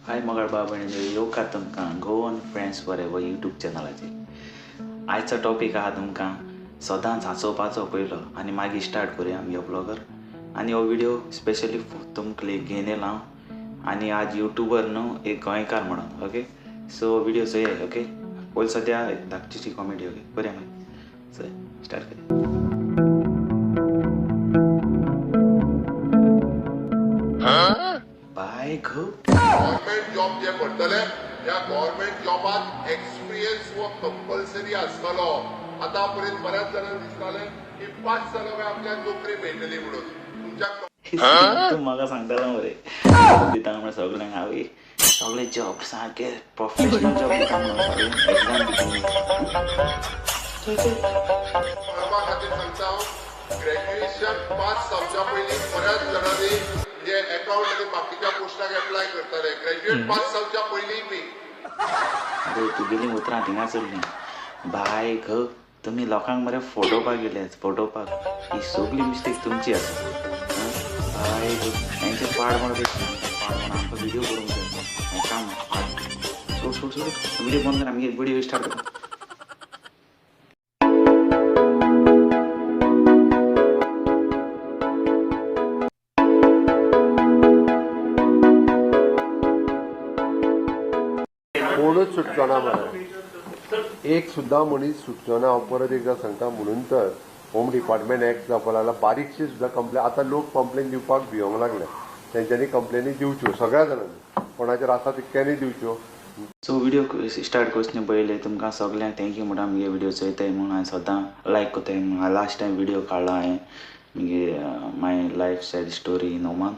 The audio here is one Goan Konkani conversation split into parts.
हाय मगाळ बाबा येवकार तुमकां गोवन फ्रेंड्स फॉरएवर यूट्यूब चॅनलाचेर. आयचो टॉपीक आहा तुमकां सदांच हांसोवपाचो पयलो आनी मागीर स्टार्ट करुया आमगे ब्लॉगर. आनी हो व्हिडियो स्पेशली तुमकां घेवन येयला हांव आनी आज यूट्यूबर न्हू एक गोंयकार म्हणून. ओके, सो व्हिडियो चोया. ओके, पयलीं सद्या एक धाकटीशी कॉमेडी. ओके, करुया मागीर चल स्टार्ट करुया. बाय गो. गव्हर्नमेंट जॉब जे पडटले त्या गव्हर्नमेंट जॉबात एक्सपिरियन्स हो कंपल्सरी आसतलो. आतां पर्यंत बऱ्याच जाणांक दिसताले की 5 जालो काय आपल्याक नोकरी मेळटली म्हणून. तुमच्या तूं म्हाका सांगतालो मरे दिता म्हणून सगळ्यांक हांव सगळे जॉब सारके प्रोफेशनल जॉब दिता म्हणून सगळे एक्झाम दिता. करपा खातीर सांगता हांव, ग्रॅज्युएशन पास जावच्या पयलीं बऱ्याच जाणांनी जे अकाउंट आनी बाकीच्या पोस्टाक एप्लाय करताले. ग्रॅज्युएट पास जावच्या पयलीं बी. अरे तुगेलीं उतरां थिंगा चल्लीं. बाय घ, तुमी लोकांक मरे फटोवपाक गेले, फटोवपाक. ही सगळी मिस्टेक तुमची आसा. बाय घ, हेंचे पाड म्हण पाड म्हण आमकां व्हिडियो करूंक जाय. काम सोड सोड सोड, व्हिडियो बंद कर, आमगे व्हिडियो स्टार्ट करता. कोणूच सुटचो ना मरे, एक सुद्दां मनीस सुटचो ना. हांव परत एकदां सांगता, म्हणून तर होम डिपार्टमेंट एक्ट जावपा लागला. बारीकशी सुद्दां कंप्लेन आतां लोक कंप्लेन दिवपाक भियोंक लागले. तेंच्यांनी कंप्लेनी दिवच्यो सगळ्या जाणांनी, कोणाचेर आसा तितक्यांनी दिवच्यो. सो व्हिडियो स्टार्ट करचे पयलीं तुमकां सगल्यांक thank you म्हणटा. आमगे व्हिडियो चोयताय म्हणून हांवें सदां लायक करताय म्हणून. लास्ट टायम व्हिडियो काडलो हांवें मुगे my life sad story in Oman.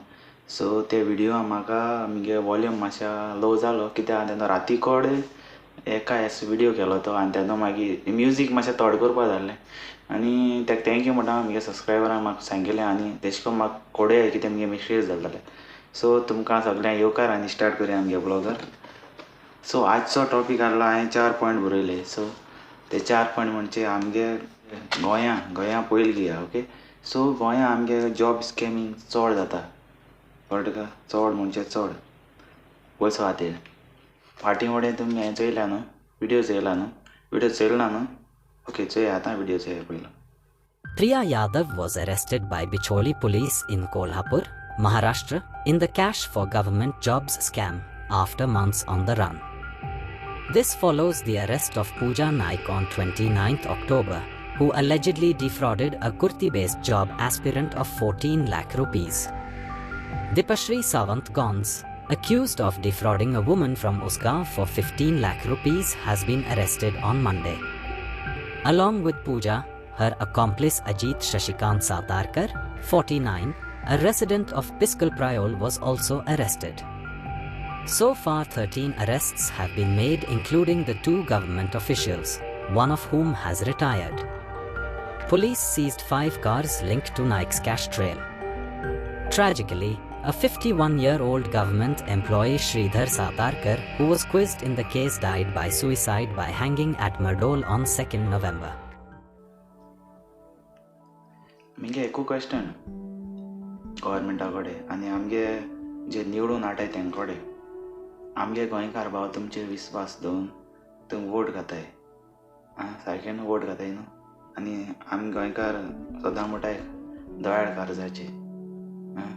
So ते व्हिडियो म्हाका मुगे वॉल्यूम मातशें लो जालो कित्याक तेन्ना राती कडेन एका एस व्हिडियो केलो तो आनी तेन्ना मागीर म्युजीक मातशें थोडें करपा जाल्लें. आनी तेका thank you म्हणटा मुगे सबस्क्रायबरान म्हाका सांगिल्लें आनी तेश करून म्हाका कोडे कितें मुगे मिस्टेक जालें जाल्यार. सो तुमकां सगल्यांक येवकार आनी स्टार्ट करुया आमगे ब्लॉगर. सो आजचो टॉपीक आहलो हांवें 4 पॉयंट बरयले. सो ते 4 पॉयंट म्हणजे आमगे गोंया गोंया पयलीं घेया. ओके, सो गोंया आमगे जॉब स्कॅमींग चड जाता, कळटा तुका? चड म्हणजे चड पयसो खातीर. फाटीं फुडें तुमी हें चोयला न्हू, व्हिडियो चोयला न्हू, व्हिडियो चोयला न्हू? ओके, चोया आतां व्हिडियो चोया पयलो. Priya Yadav was arrested by Bicholi police in Kolhapur, Maharashtra, in the cash for government jobs scam after months on the run. This follows the arrest of Pooja Naik on 29th October, who allegedly defrauded a Kurti-based job aspirant of 14 lakh rupees. Dipashree Sawant Gons, accused of defrauding a woman from Usgaon for 15 lakh rupees, has been arrested on Monday. Along with Pooja, her accomplice Ajit Shashikant Satarkar, 49, a resident of Piscal Priol, was also arrested. So far, 13 arrests have been made, including the 2 government officials, one of whom has retired. Police seized 5 cars linked to Naik's cash trail. Tragically, a 51-year-old government employee Sridhar Satarkar, who was quizzed in the case, died by suicide by hanging at Mardol on 2nd November. मुगे एकू क्वेश्चन गव्हर्मेंटा कडेन आनी आमगे जे निवडून हाडटाय तेंचे कडेन, आमगे गोंयकार भाव तुमचेर विस्वास दवरून तुमी वोट घाताय, आं सारकें न्हू? वोट घाताय न्हू? आनी आमी गोंयकार सदां म्हणटाय दोळ्यार कारजाचे, आं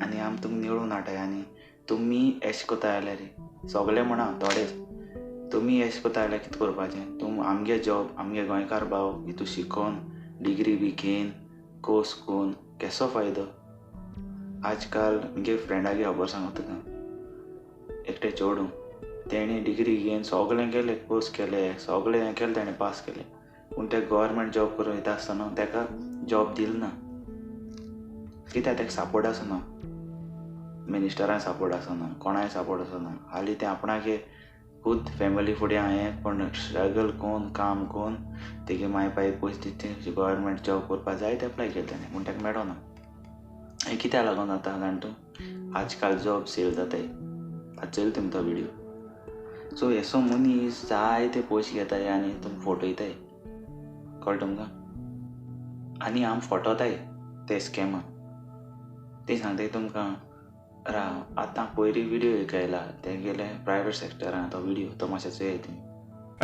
आनी आमी तुमकां निवडून हाडटाय आनी तुमी एश कोताय जाल्यार सगळे म्हणा थोडेच तुमी एश कोताय जाल्यार कितें करपाचें? तुम आमगे जॉब आमगे गोंयकार भाव हितू शिकोन डिग्री बी घेवन कोर्स करून केसो फायदो? आजकाल मुगे फ्रेंडागे खबर सांगता तुका, एकटें चेडूं तेणें डिग्री घेवन सगळें केलें, कोर्स केले, सगळें हें केलें, तेणें पास केलें, पूण तें गव्हर्मेंट जॉब करून वयता आसतना तेका जॉब दिल ना. कित्याक? तेका सपोर्ट आसना, मिनिस्टरान सपोर्ट आसना, कोणाय सपोर्ट आसना. हालीं तें आपणागे खूद फॅमिली फुडें हांवें कोण स्ट्रगल करून काम करून तेगे माय पाय पयशे दिता गव्हर्मेंट जॉब करपाक जाय ते एप्लाय केलें तेणें, पूण तेका मेळना. हें कित्याक लागून जाता जाण तूं? आजकाल जॉब सेल जाताय. आतां चोयलो तुमी तो व्हिडियो. सो हेसो मनीस जायते पयशे घेताय आनी तुमकां फटयताय, कळ्ळें तुमकां? आनी आम फटोताय ते स्कॅमाक. ते सांगताय तुमकां राव आतां पयली व्हिडियो एक आयला तेगेले प्रायवेट सेक्टरान तो व्हिडियो तो मातशें चोयाय तुमी.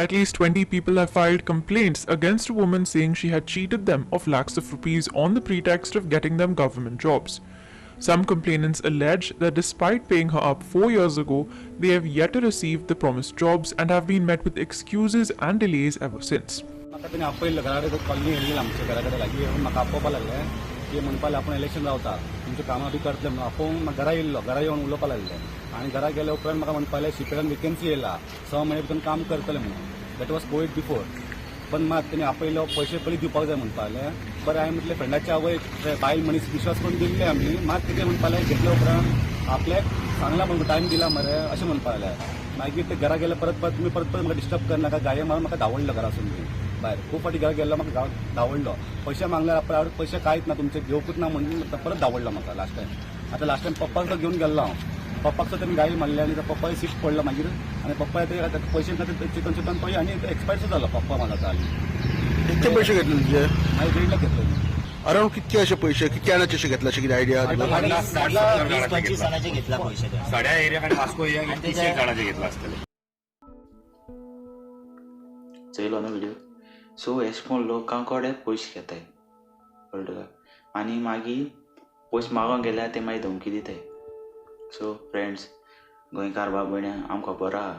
At least 20 people have filed complaints against a woman saying she had cheated them of lakhs of rupees on the pretext of getting them government jobs. Some complainants allege that despite paying her up 4 years ago, they have yet to receive the promised jobs and have been met with excuses and delays ever since. म्हाका तेणी आपयल्लो घरा कडेन, कॉलनी येयल्ली आमच्या घरा कडेन लागीं येवन म्हाका आपोवपा लागले की म्हणपा लागले आपूण इलेक्शन रावता, तुमचें कामां बी करतले म्हणून आपोवन म्हाका घरा येयल्लो. घरा येवन उलोवपा लागले आनी घरा गेल्या उपरांत म्हाका म्हणपा लागले शिपेडान वेकेन्सी येयला, 6 म्हयने भितर काम करतले म्हणून. That was Covid before. पण मात तेणी आपयलो, पयशे पयलीं दिवपाक जाय म्हणपा लागले. बरें, हांवें म्हटलें फ्रेंडाच्या आवय बायल मनीस विश्वास करून दिल्ले आमी. मात कितें म्हणपा लागले घेतल्या उपरांत आपल्याक सांगला म्हणून टायम दिला मरे अशें म्हणपा लागले. मागीर ते घरा गेले परत परत तुमी परत परत म्हाका डिस्टर्ब करनाका, गाये मारून म्हाका धांवडलो घरासून बी भायर. खूब फावटी घरा गेल्लो, म्हाका धांवडलो. पयशे मागल्यार आपल्या पयशे कांयच ना, तुमचे घेवकूच ना म्हणून परत धांवडलो म्हाका लास्ट टायम. आतां लास्ट टायम पप्पाक सुद्दां घेवन गेल्लो हांव, पप्पाक सुद्दां तेणी गाळी मारली आनी पप्पा सीट पडलो मागीर. आनी पप्पा ते पयशे खातीर चिंतून चिंतून तो आनी एक्सपायर सुद्दां जालो पप्पा म्हाका आतां. कितके पैसे घेतले तुझे? मागीर 1.5 लाख घेतले. अराउंड कितके असे पैसे, कितके आणाचे असे घेतला अशें कितें आयडिया तुका? 20-25 जाणांचे घेतला पैसे. सड्या एरिया आनी वास्को एरिया 30 जाणांचे घेतला आसतले. चोयलो न्हू व्हिडियो. सो एशें कोन्न लोकां कडेन पयशे घेताय, कळ्ळें तुका, आनी मागीर पयशे मागोंक गेल्यार ते मागीर धमकी दिताय. सो फ्रेंड्स, गोंयकार भाव भयण्यां, आमकां खबर आहा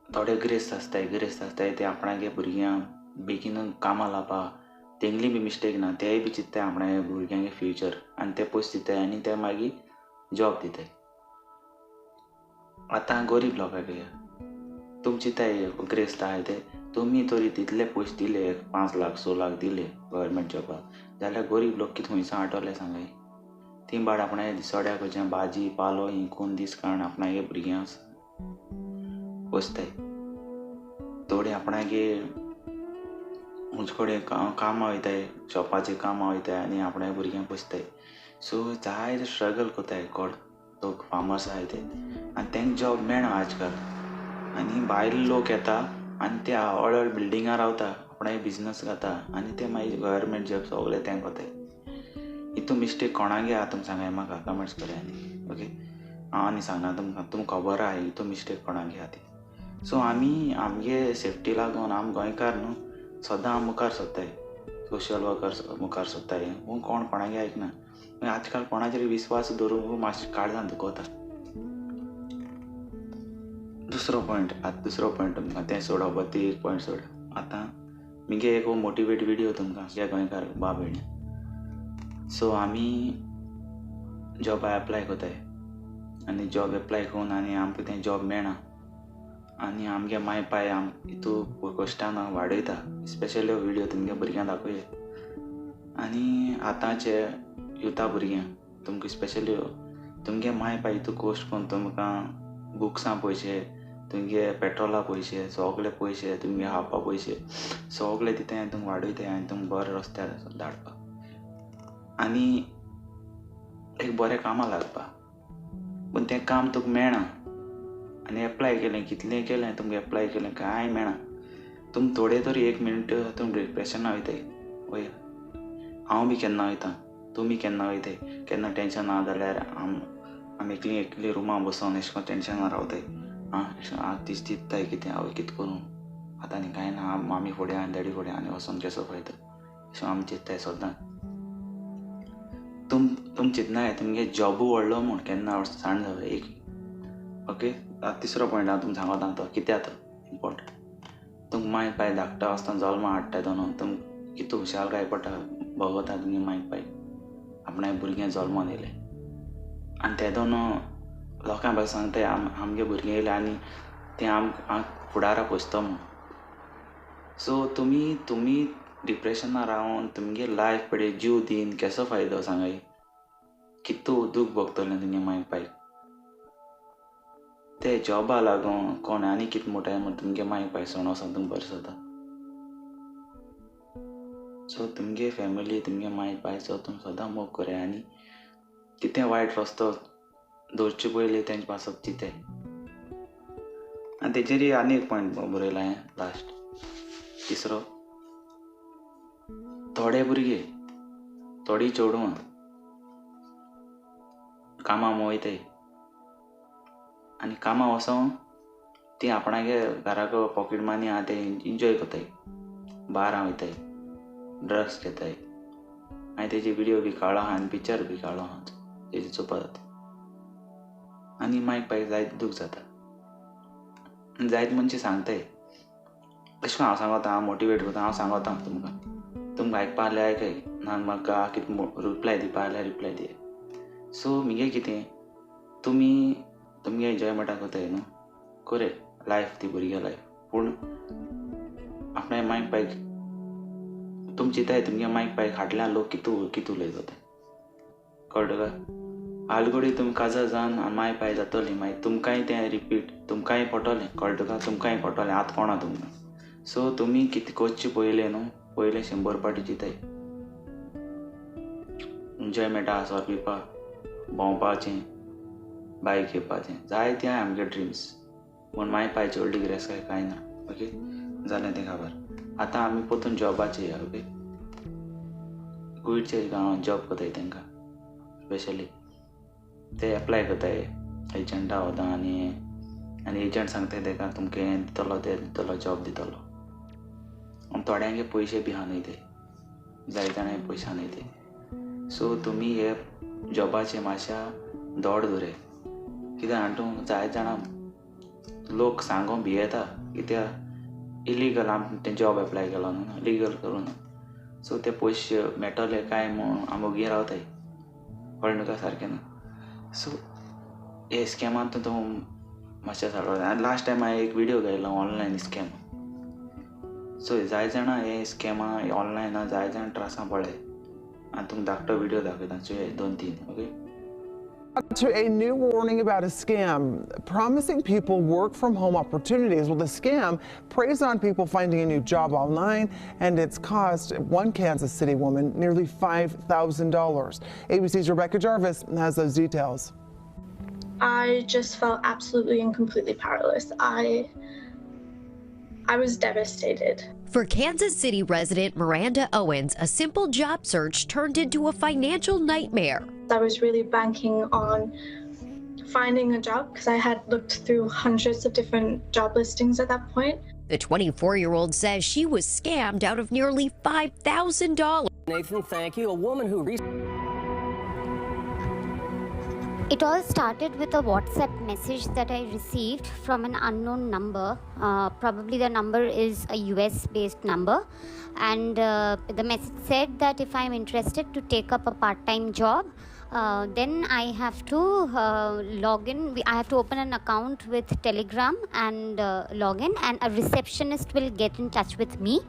थोडे गिरेस्त आसताय, गिरेस्त आसताय ते आपणागे भुरग्यांक बेगीन कामां लावपा, तेंगली बी मिस्टेक ना, तेय बी चिंत्ताय आपणागे भुरग्यांगे फ्युचर आनी ते पयशे दिताय आनी ते मागीर जॉब दिताय. आतां गरीब लोकांक तुमी चिंताय गिरेस्त आहाय ते तुमी तरी तितले पयशे दिले, 5 लाख 6 लाख दिले गव्हर्मेंट जॉबाक, जाल्यार गरीब लोक कितें खुंयसान हाडटले सांगाय. ती बाड आपणागे दिसोड्या खंयच्या भाजी पालो हिंकून दीस काडून आपणागे भुरग्यांक पोसताय. थोडे आपणागे खंयचे कडेन कामां वयताय, शॉपाचेर कामां वयताय आनी आपणागे भुरग्यांक पोसताय. सो जायते स्ट्रगल करताय कोण लोक फार्मर्स आहाय ते, आनी तेंकां जॉब मेळना आजकाल. आनी भायले लोक येता आनी ते व्हड व्हड बिल्डिंगां रावता, आपणागे बिजनस घाता आनी ते मागीर गव्हर्मेंट जॉब सगळे तेंकां वताय. हितून मिस्टेक कोणागे आहा तुमी सांगाय म्हाका, कमेंट्स कराय आनी ओके. हांव आनी सांगना तुमकां, तुमकां खबर आहा हितून मिस्टेक कोणागे आहा ती. सो आमी आमगे सेफ्टी लागून आम गोंयकार न्हू सदां मुखार सोदताय, सोशल वर्कर मुखार सोदताय, पूण कोण कोणागे आयकना. मागीर आजकाल कोणाचेर विस्वास दवरूंक मातशें काळजान दुखोता. दुसरो पॉयंट, आतां दुसरो पॉयंट तुमकां तें सोडप, ती एक पॉयंट सोड. आतां मुगे एक मोटिवेट व्हिडियो तुमकां ह्या गोंयकार भाव भयणी. सो आमी जॉबा एप्लाय करताय आनी जॉब एप्लाय करून आनी आमकां तें जॉब मेळना आनी आमगे माय पाय आम हितू कश्टान वाडयता. स्पेशली हो व्हिडियो तुमगे भुरग्यांक दाखोवया. आनी आतांचे युथा भुरग्यांक तुमकां स्पेशली तुमगे माय पाय हितू कश्ट करून तुमकां बुक्सां पयशे, तुमगे पेट्रोला पयशे, सगळे पयशे, तुमगे खावपा पयशे सगळे दिताय आनी तुमकां वाडयताय आनी तुमकां बरें रस्त्यार धाडपा आनी एक बरें कामां लागपा. पूण तें काम तुका मेळना आनी एप्लाय केलें कितलें केलें तुमकां एप्लाय केलें कांय मेळना. तुमी थोडे तरी एक मिनट तुमी डिप्रेशना वयताय. वय हांव बी केन्ना वयता, तुमी केन्ना वयताय, केन्ना टेंशन आहा जाल्यार आमी एकली एकली रुमा बसोन एशें कोन्न टेंशनान रावताय. आं तीच चिंत्ताय कितें हांव कितें करूं आतां आनी कांय ना, मामी फुडें आनी डॅडी फुडें आनी वचोन केसो फायदो अशें आमी चिंत्ताय सदां. तुम चिंतनाय तुमगे जॉबू व्हडलो म्हूण केन्ना सांड जावं एक. ओके, तिसरो पॉयंट हांव तुमकां सांगता तो कित्याक तो इम्पोर्टंट. तुमकां माय पाय धाकटो आसतना जल्मा हाडटा तो न्हू, तुमकां कितू खुशालकाय पडटा भोगता तुमगे माय पाय आपणा भुरगें जल्मोन येयलें. आनी तेदो न्हू लोकां भायर सांगताय आमगे भुरगीं येयलें आनी तें आमकां फुडाराक पोसतो म्हूण. सो तुमी डिप्रेशना रावन तुमगे लायफ पळय जीव दीन केसो फायदो सांगाय. कितू दूख भोगतलें तुमगे माय पायक ते जॉबा लागून कोण आनी कितें म्हणटाय म्हूण तुमगे माय पाय सोण वचोन तुमकां बरें जाता. सो तुमगे फॅमिली तुमगे माय पायचो तुमी सदां मोग कराय आनी कितें वायट रस्तो दवरचे पयलीं तेंचे पासत चिंताय. आनी तेजेरय आनी एक पॉयंट बरयला हांवें लास्ट तिसरो. थोडे भुरगे थोडी चेडवां कामां वयताय आनी कामां वचोन ती आपणागे घराक पॉकेट मनी आहा ते एन्जॉय करताय, बारां वयताय, ड्रग्स घेताय. मागीर तेजी विडियो बी काडलो आहा आनी पिक्चर बी काडलो आहा तेजी चोवपा जाता आनी मायक पायक जायत दूख जाता. जायत मनशां सांगताय तशें हांव सांगता, हांव मोटिवेट करता, हांव सांगता तुमकां, तुमकां आयकपा जाल्यार आयकाय, ना म्हाका कितें रिप्लाय दिवपा जाल्यार रिप्लाय दियाय. सो मुगे कितें तुमी तुमगे एन्जॉयमेंटा करताय न्हू, खरें लायफ ती भुरग्यां लायफ, पूण आपणा मायक पायक तुम चिंताय तुमगे मायक पायक हाडल्या लोक कितू कितू उलयता ते, कळटा काय? आलगोडी तुमी काजार जावन माय पाय जातली, मागीर तुमकांय तें रिपीट तुमकांय पडटलें, कळटा काय? तुमकांय पडटलें, आतां कोणा तुमकां. सो तुमी कितें करचें पयलें न्हू, पयलें 100 पाटी चिंताय. एन्जॉयमेंटा सोरो पिवपा, भोंवपाचें, बायक घेवपाचें, जाय तें आमगे ड्रिम्स, पूण माय पायचे व्हडली गिरेस्काय कांय ना. ओके, जालें तें खबर. आतां आमी परतून जॉबाचेर या. ओके, कुवेटचे गांवांत जॉब करताय तांकां स्पेशली ते एप्लाय करताय एजंटा वता आनी आनी एजंट सांगताय ताका तुमकां हें दितलो तें दितलो जॉब दितलो. आनी थोड्यांगे पयशे बी आहा न्हय ते, जाय जाणां पयशे आहा न्हय ते. सो तुमी हे जॉबाचे मातशा दोड दवराय, कित्याक हांगा तूं जाय जाणां लोक सांगो भियेता कित्याक इलिगल आमी तें जॉब एप्लाय केलो न्हू, लिगल करूं ना, सो ते पयशे मेळटले काय म्हूण आमी ओगी रावताय, कळ्ळें तुका सारकें ना. सो हे स्कॅमान तूं मातशें सारको. आनी लास्ट टायम हांवें एक विडियो घायलो ऑनलायन स्कॅम. सो जाय जाणां हे स्कॅमां ऑनलायन जाय जाणां त्रासां पडले, आनी तुमकां धाकटो विडियो दाखयता चोय 2-3. Okay. To a new warning about a scam promising people work from home opportunities. Well, the scam preys on people finding a new job online, and it's cost one Kansas City woman nearly $5,000. ABC's Rebecca Jarvis has those details. I just felt absolutely and completely powerless. I was devastated. For Kansas City resident Miranda Owens, a simple job search turned into a financial nightmare. I was really banking on finding a job because I had looked through hundreds of different job listings at that point. The 24-year-old says she was scammed out of nearly $5,000. Nathan, thank you. A woman who It all started with a WhatsApp message that I received from an unknown number. Probably the number is a US-based number. And the message said that if I'm interested to take up a part-time job, then I have to log in. I have to open an account with Telegram and log in, and a receptionist will get in touch with me,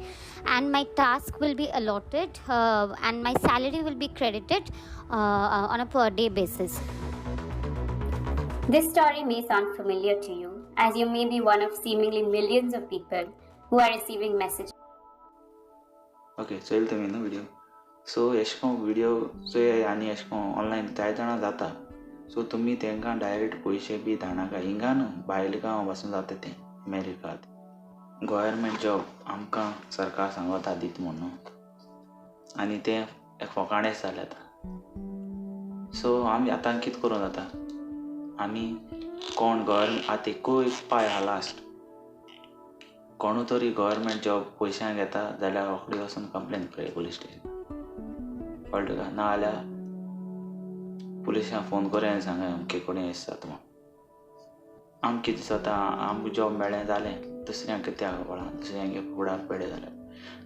and my task will be allotted and my salary will be credited on a per day basis. This story may sound familiar to you, as you may be one of seemingly millions of people who are receiving messages. Okay, Choyal तुमी न्हू विडियो. सो एशें कोन्न विडियो चोय आनी एशें कोन्न ऑनलायन जाय जाणां जाता. सो तुमी तांकां डायरेक्ट पयशे बी धाडनाका, हिंगा न्हू भायले गांव पासून जाता तें अमेरिकांत. गव्हर्मेंट जॉब आमकां सरकार सांगता दीत म्हूण न्हू, आनी तें एक फोकाणेच जालें आतां. सो आमी आतां कितें करूं जाता, आमी कोण गव्हर्मेंट आतां एकूय उपाय आहा लास्ट, कोणू तरी गव्हर्मेंट जॉब पयशांक घेता जाल्यार रोखडी वचून कंप्लेन करया पुलीस स्टेशन, कळ्ळें तुका? ना जाल्यार पुलिसांक फोन करया आनी सांगया अमके कडेन अशें जाता म्हूण. आमकां कितें जाता, आमकां जॉब मेळ्ळें जालें, दुसऱ्यांक कित्याक पडना, दुसऱ्यांक फुडार पेडे जाल्यार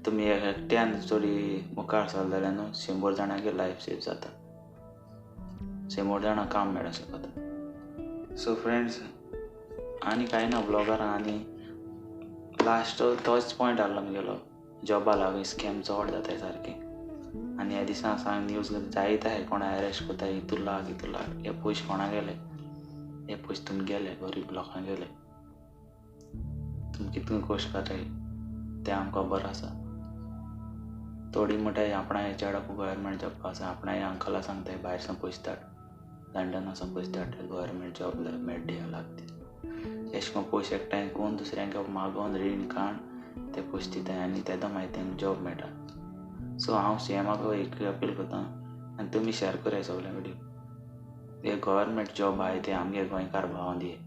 तुमी एकट्यान चोरी मुखार सरले जाल्यार न्हू 100 जाणांगे लायफ सेव जाता, 100 जाणां काम मेळूंक शकता. सो फ्रेंड्स, आनी कांय ना ब्लॉगरां, आनी लास्ट तोच पॉयंट आहलो मुगेलो, जॉबा लागून स्कॅम चड जाताय सारकें. आनी ह्या दिसा सांग न्यूज जायत आहाय, कोणा अरेस्ट करताय, हितूर लाग हितूर लाग, हे पयशे कोणा गेले, हे पयशे तुमी गेले गरीब लोकांक गेले. तुमी कितून कश्ट करताय तें आमकां खबर आसा. थोडी म्हणटाय आपणा चेड्याक गव्हर्मेंट जॉब आसा, आपणा अंकला सांगताय भायर सावन पयशे धाड, लंडना सावन पयशे धाडटा, गव्हर्मेंट जॉब मेळटा लागता. अशें करून पयशे एकठांय करून दुसऱ्यांक मागोवन रीण काड ते पयशे दिताय आनी तेदो मागीर तांकां जॉब मेळटा. सो हांव सीएमाक एक अपील करता आनी तुमी शेअर कराय सगळे विडियो. हे गव्हर्मेंट जॉब आहाय ते आमगे गोंयकार भावां दिये,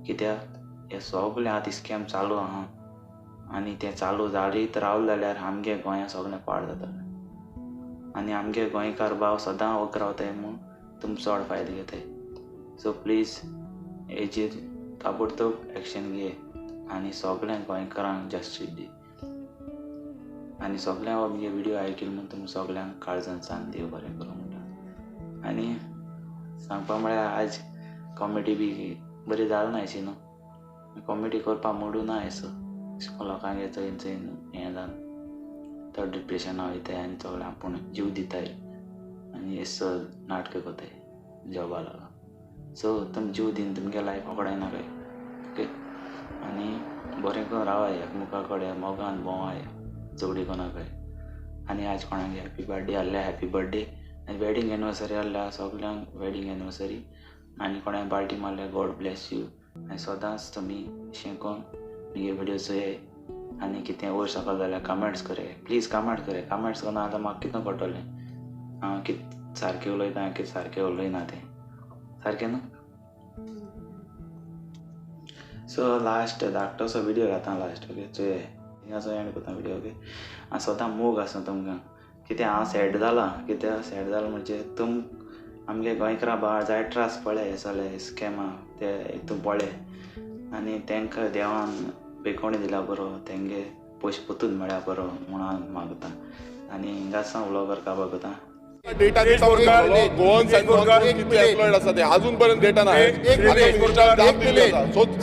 कित्याक हे सगळें आतां स्कॅम चालू आहा आनी तें चालू जालीत रावलें जाल्यार आमगे गोंया सगळें पाड जाता आनी आमगे गोंयकार भाव सदां वक रावताय म्हूण तुम चड फायदो घेताय. सो प्लीज हेजेर ताबडतोब एक्शन घे आनी सगळ्या गोंयकारांक जस्टीस दी. आनी सगळ्यांक हो म्हगे व्हिडियो आयकले म्हूण तुमकां सगळ्यांक काळजान सान देव बरें करूं म्हणटा. आनी सांगपा म्हळ्यार आज कॉमेडी बी बरी जाली ना अशी न्हू, कॉमेडी करपाक मोडू ना असो लोकांक चोयन चोयन हें जावन चड डिप्रेशना वयताय आनी सगळें आपूण जीव दिताय आनी एसो नाटकां करताय जॉबा लागून. सो तुमी जीव दिवन तुमगे लायफ वगडायनाकाय, ओके. आनी बरें करून रावाय, एकमेका कडेन मोगान भोंवाय, झगडी करनाकाय. आनी आज कोणाक हॅपी बर्थडे आहल्यार हॅपी बर्थडे, आनी वेडींग एनिवर्सरी आहल्यार सगल्यांक वेडींग एनिवर्सरी, आनी कोणाक पार्टी मारल्यार गॉड ब्लेस you. आनी सदांच तुमी अशें करून म्हगे व्हिडियो चोयाय आनी कितें वयर सकयल जाल्यार कमेंट्स कराय, प्लीज कमेंट कराय. कमेंट्स करना आतां म्हाका कितें कळटलें हांव कितें सारकें उलयता कितें सारकें उलयना तें सारकें न्हू. सो लास्ट धाकटोसो व्हिडियो घाता लास्ट, ओके चोयाय हिंगासो एंड करता व्हिडियो, ओके. हांव सदां मोग आसा तुमकां, कितें हांव सॅड जालां, कित्याक सॅड जालां म्हणजे तुम आमगे गोंयकारां भाव जाय त्रास पळय हे सगळे स्कॅमा ते हितून पळय आनी तांकां देवान बेकोणी दिल्या बरो, तेंगे पयशे परतून मेळ्ळ्या बरो म्हूण हांव मागता. आनी हिंगासान व्लॉगर काबार करता. डेटा कितले आसा ते अजून पर्यंत डेटा ना.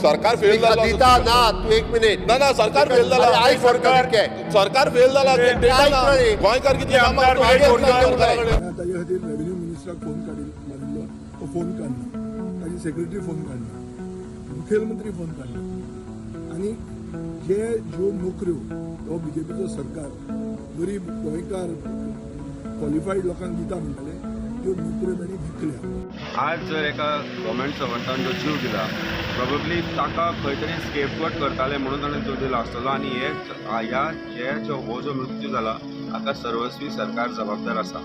सरकार फेल जाला ना, तूं एक मिनिट ना ना सरकार फेल जाला, सरकार फेल जाला, डेटा ना. गोंयकार कितले कामां ताजे खातीर रेवेन्यू मिनिस्टराक फोन मारिल्लो, तो फोन काडना, ताजी सेक्रेटरी फोन काडना, मुखेलमंत्री फोन काडना. आनी जे ज्यो नोकऱ्यो हो बीजेपीचो सरकार गरीब गोंयकार क्वॉलिफाईड लोकांक दिता म्हणटाले त्यो नोकऱ्यो तांणी विकल्या. आज जर एका गव्हर्मेंट सर्वंटान जो जीव दिला प्रोबेबली ताका खंय तरी स्केपगोट करताले म्हणून ताणें जीव दिला आसतलो. आनी हे ह्या हे हो जो मृत्यू जाला हाका सर्वस्वी सरकार जबाबदार आसा.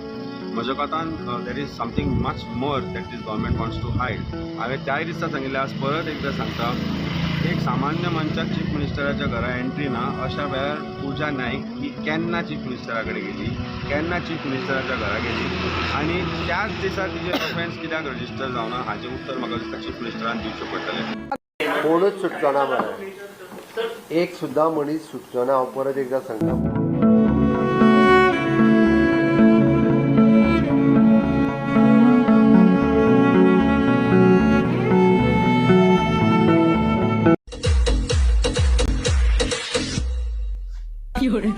म्हज्या कोतान there is something much more that this government wants to hide. हांवें त्याय दिसा सांगिल्लें, आज परत एकदां सांगता, एक सामान्य मनशाक चीफ मिनिस्टराच्या घरा एंट्री ना अशा वेळार पूजा नायक ही केन्ना चीफ मिनिस्टरा कडेन गेली, केन्ना चीफ मिनिस्टराच्या घरा गेली आनी त्याच दिसा तिजे ऑफेन्स कित्याक रजिस्टर जावना हाचें उत्तर म्हाका दिसता चीफ मिनिस्टरान दिवचें पडटलें. कोणूच सुटचो ना मरे, एक सुद्दां मनीस सुटचो ना, हांव परत एकदां सांगता. वीडियो.